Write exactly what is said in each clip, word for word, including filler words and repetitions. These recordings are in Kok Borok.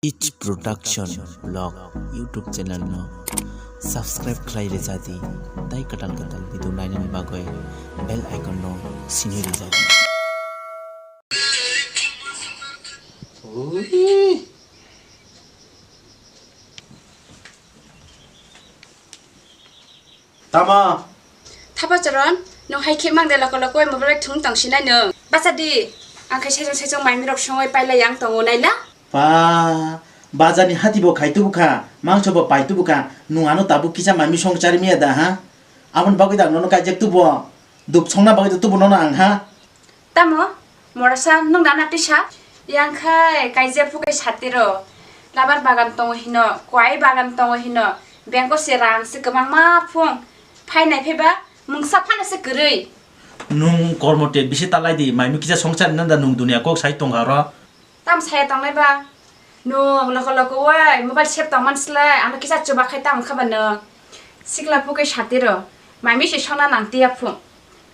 It Production Vlog YouTube channel no subscribe khlai rwjadi, tai kwtal kwtal video nainani bagwi bell icon no sinui rwjadi. Ui. Tamo? Thapa Charan, nwng hai khe mang de loko loko mobile thung tong sinai nwng. Bacha di, ang khai sejong sejong mai mirok songoi pailai yang tongo naila. Pa, bajani hati bo khai tubu kha, mangso bo pai tubu kha, nwng ano tabuk kisa mai mi song chari miya da ha? Aboni bagwi da nono kaijak tubo, dup songna bagwi da tubo nono ang ha? Tamo, morasa nwng nana tisa? Yang khai kaijak phukai satiro. Labar bagan tongo hino, kwai bagan tongo hino. Bengko se rang se kwbangma phung. Phainai phaiba mungsa phano se kwrwi. Nwng kormo te bisi talai di, mai mi kisa songchar nanda nwng dunia kok sai tongha ro. Tam saya tongnai ba? Nwng loko loko wai mobile sep tongman slai ano kisa chuba khai tamo kha ba nwng. Sikla phukai satiro. Mai mi se songna nang tiya phung.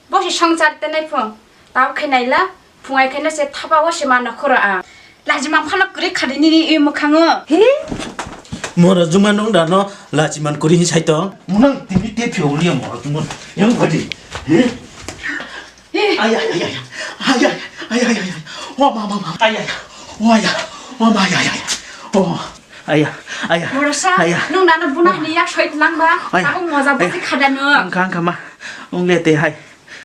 Bo se songchar tenai phung. Tao khai naila. Phung ai khaino se thapa o se mano khoro ang. Lajimang phano kwrwi khadi nini i mwkhango. He? Mora juma nung da no lajiman kuri hi saito. Munang tini te phio liya mora juma. Yang khadi. He? He? Ay, ay, ay, ay. Ay, ay, ay, ay, ay, ay. Oh, ma, ma, ma. Ay, ay. Oh, ay. Oh, ma, ay, ay, ay. Oh. Aya, aya. Morasa, aya. Nung nana buna ni yak soi lang ba. Aya. Aku moja basi khada no. Angka, angka ma. Ung le te hai.